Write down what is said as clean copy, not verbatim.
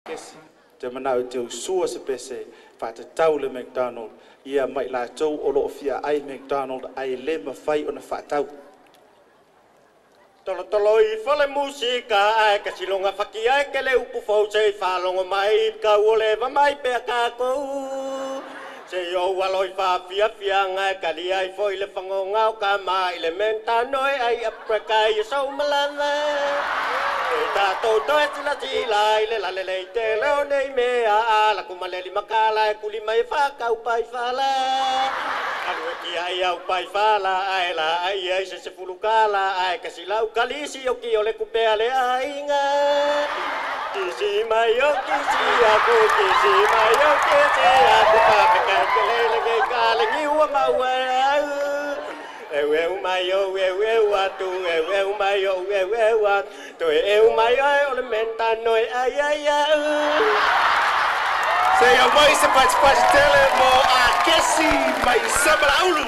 Te manao te usua se pese whaatatau le McDonald ia mai latou o loo fia ai McDonald ai le mawhai o na whaatau. Tolo tolo i fale musika ai ka silonga faki ai ke le upu fou se i whalongo mai ka ua leva mai pea kākou. Se i ou alo i whaafiafia ngai ka lia i foi le whangonga o ka mai le mentano e ai apreka i sau malava. E tātou toe sila sila i le lale lei te leo nei mea a la kumaleli makala e kuli mai whakau pai whala. Alu e kia i au pai whala ai la ai ai se se fulukala ai kasi lau kalisi o ki o le kupea le ainga. Kisi mai o kisi aku, kisi mai o kisi aku, pape kai ke lele ke ka le ngiua maua au. Eu eu mai o eu eu atu, eu eu mai o eu eu atu, toe eu mai o le menta noi ai ai au. Se au mai se pati pati tele mo a kesi mai Samalaulu.